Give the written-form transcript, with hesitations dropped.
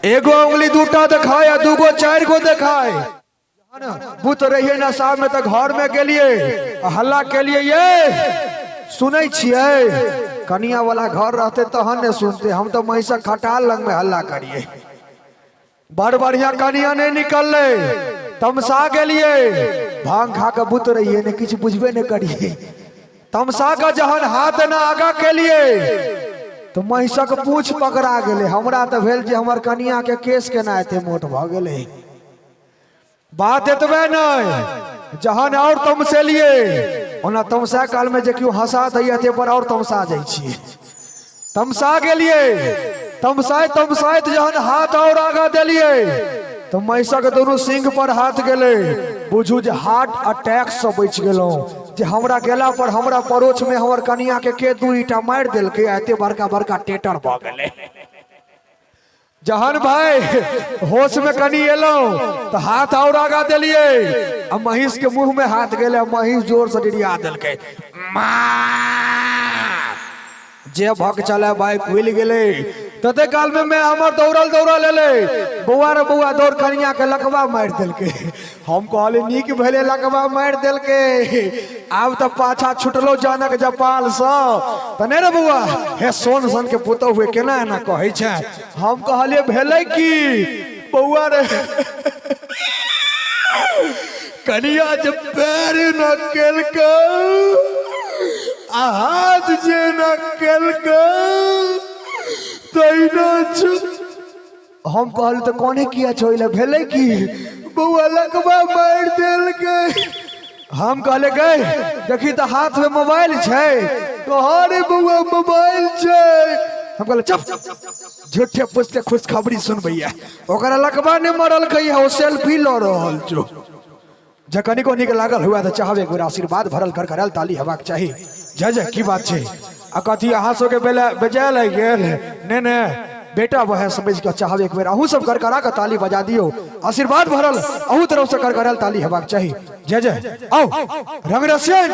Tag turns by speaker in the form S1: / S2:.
S1: एगो उंगली दूटा देखाय आ दूगो चारि गो देखाय। बुत रहिए नशा में तऽ घर में गेलिए आ हल्ला केलिए, ये सुनै छियै? कनिया वाला घर रहते तहन ने सुनते। हम तऽ महिषक खटाल लग में हल्ला करिए। बड़ बढ़िया कनिया नहीं निकलले, तमसा गेलिए। भांग खा के बुत रहिए ने, किछु बुझबे नहीं करिए। तमसा के जहन हाथ ना आगा केलिए तो महिषक पूछ पकड़ा गेलै। हमरा तऽ भेल जे हमर कनिया के केस केना एते मोट भऽ गेलै। बात एतबे नहीं, जहन और तमसेलिए, ओना तमसा काल में जे केओ हंसा दैया ते पर और तमसा जाइ छियै। तमसा गेलिए, तमसाइत तमसाइत जहन हाथ और आगा देलिए तो महिषक दुनू सिंह पर हाथ गेलै। बुझू जे हार्ट अटैक से बचि गेलहुँ, जे हमरा गेला पर हमरा पड़ोस में हमर कनिया के दू ईटा मारि देलकै आ एते बड़का बड़का टेटर भऽ गेलै। जहन भाई होश में कनी एलहुँ तऽ हाथ और आगा देलिए आ महिष के मुंह में हाथ गेलै आ महिष जोर से डिरिया देलकै, माँ! जे भक चले भाई खुलि गेलै। तते काल में मैं हमर दौड़ल दौड़ल एलै, बौआ रे बौआ, दौड़, कनिया के लकवा मारि देलकै। हम कहली नीक भेलै लकवा मारि देलकै, आब तऽ पाछा छुटलो जानक जपाल सँ तऽ नहि रे बौआ। हे सोन सन के पुतहु हुए केना एना कहै छै? हम कहलियै भेलै की बौआ रे? कनिया जे पैर न केलकै आ हाथ जे न केलकै तहिना छौ। हम कहल तऽ कोने किया छौ, एहि भेलै की बौआ? लकवा मारि देलकै। हम कहले गए देखी तऽ हाथ में मोबाइल छै। तो हाँ रे बौआ, मोबाइल छै। हम कहले चुप, झूठे पूछते खुशखबरी सुनबैया। ओकरा लकवा नहि मरलकै, ओ सेल्फी लऽ रहल छौ। जे कनिको नीक लागल हुआ तऽ चाहब एक बेर आशीर्वाद भरल करकरायल ताली हेबाक चाही। जय जय। की बात छै आ कथी अहाँ सबके बेला बेजाय लागि गेल? नहि ने बेटा वएह समझ कऽ चाहब एक बेर अहूँ सब करकरा कऽ ताली बजा दियौ। आशीर्वाद भरल अहूँ तरफ से करकरायल ताली हेबाक चाही। जय जय। आओ रंग रसियन।